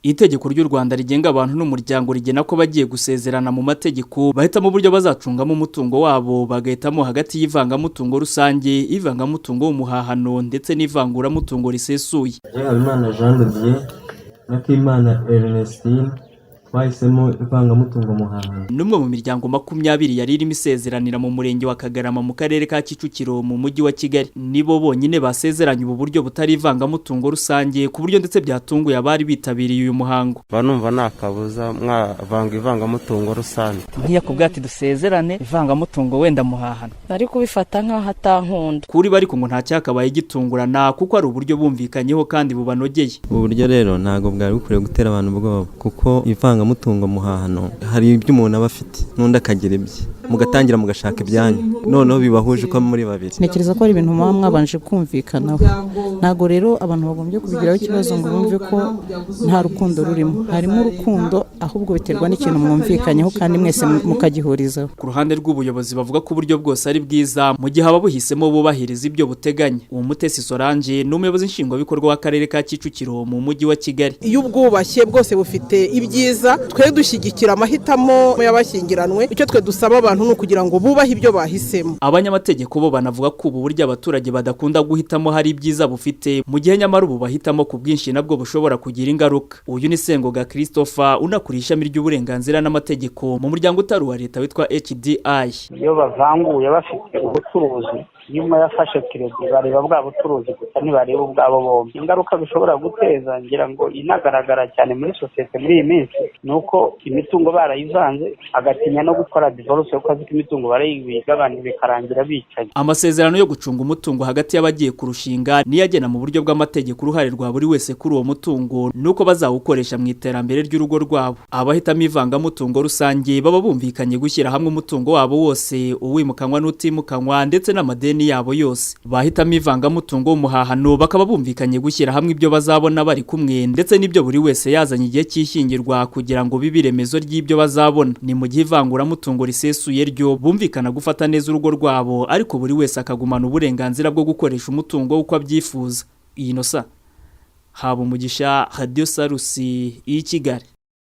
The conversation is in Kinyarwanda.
Itegeko ry'u Rwanda rigenga abantu n'umuryango rigena ko bagiye gusezerana mu mategeko bahitamo uburyo bazacungamo umutungo wabo, bagahitamo hagati y'ivangamutungo rusange, ivangamutungo w'umuhahano ndetse n'ivanguramutungo risesuye. Habimana Jean de Dieu na Kimana Ernestine twahisemo ivangamutungo muhahano. N'umwe mu miryango 20 yari irimo isezeranira mu murenge wa Kagarama mu karere ka Kicukiro mu mujyi wa Kigali, nibo bonyine basezeranye ubu buryo butari ivangamutungo rusange, ku buryo ndetse byatunguye abari bitabiriye uyu muhango. Numva nta kabuza mwavanga ivangamutungo rusange. Nk'iyakubwira ati dusezerane ivangamutungo wenda muhahano, bari kubifata nk'aho atankunda. Kuri bari ngo nta cyakabaye gitungurana kuko ari uburyo bumvikanyeho kandi bubanogeye. Ubu buryo rero ntabwo bwari bukwiye gutera abantu ubwoba, kuko ivangamutungo muhahano hari ibyo umuntu aba afite n'undi akagira ibye, mugatangira mugashaka ibyanyu, noneho bibahuje uko muri babiri. Ntekereza ko ari ibintu muba mwabanje kumvikanaho. Ntabwo rero abantu bagombye kubigiraho ikibazo ngo bumve ko nta rukundo rurimo. Harimo urukundo, ahubwo biterwa n'ikintu mwumvikanyeho kandi mwese mukagihurizaho. Ku ruhande rw'ubuyobozi bavuga ko uburyo bwose ari bwiza mu gihe ababuhisemo bubahiriza ibyo buteganya. Uwo Mutesi Solange ni umuyobozi nshingwabikorwa w'akarere ka Kicukiro mu mujyi wa Kigali. Iyo ubwubashye bwose bufite ibyiza, twe dushyigikira amahitamo y'abashyingiranwe. Icyo twe dusaba abantu ni ukugira ngo bubahe ibyo bahisemo. Abanyamategeko bo banavuga ko ubu buryo abaturage badakunda guhitamo hari ibyiza bufite, mu gihe nyamara ubu bahitamo ku bwinshi nabwo bushobora kugira ingaruka. Uyu ni Sengoga Christopher unakuriye ishami ry'uburenganzira n'amategeko mu muryango utari uwa leta witwa HDI. Iyo bavanguye bafite ubucuruzi, iyo umwe yafashe crédit bareba bwa bucuruzi gusa, ntibareba ubwabo bombi. Ingaruka bishobora guteza, ngira ngo inagaragara cyane muri sosiyete muri iyi minsi, ni uko imitungo barayivanze agatinya no gukora divorce kuko azi ko imitungo barayigabanya bikarangira bicaye. Amasezerano yo gucunga umutungo hagati y'abagiye kurushinga niyo agena mu buryo bw'amategeko uruhare rwa buri wese kuri uwo mutungo nuko bazawukoresha mu iterambere ry'urugo rwabo. Abahitamo ivangamutungo rusange baba bumvikanye gushyira hamwe umutungo wabo wose, uwimukanwa n'utimukanwa, ndetse n'amadeni yabo yose. Bahitamo ivangamutungo w'umuhahano bakaba bumvikanye gushyira hamwe ibyo bazabona bari kumwe ndetse n'ibyo buri wese yazanye igihe cy'ishyingirwa kugira ngo bibe iremezo ry'ibyo bazabona. Ni mu gihe ivanguramutungo risesuye ryo bumvikana gufata neza urugo rwabo, ariko buri wese akagumana uburenganzira bwo gukoresha umutungo uko abyifuza. Iyi nosa haba umugisha, Radio Salus y'i Kigali.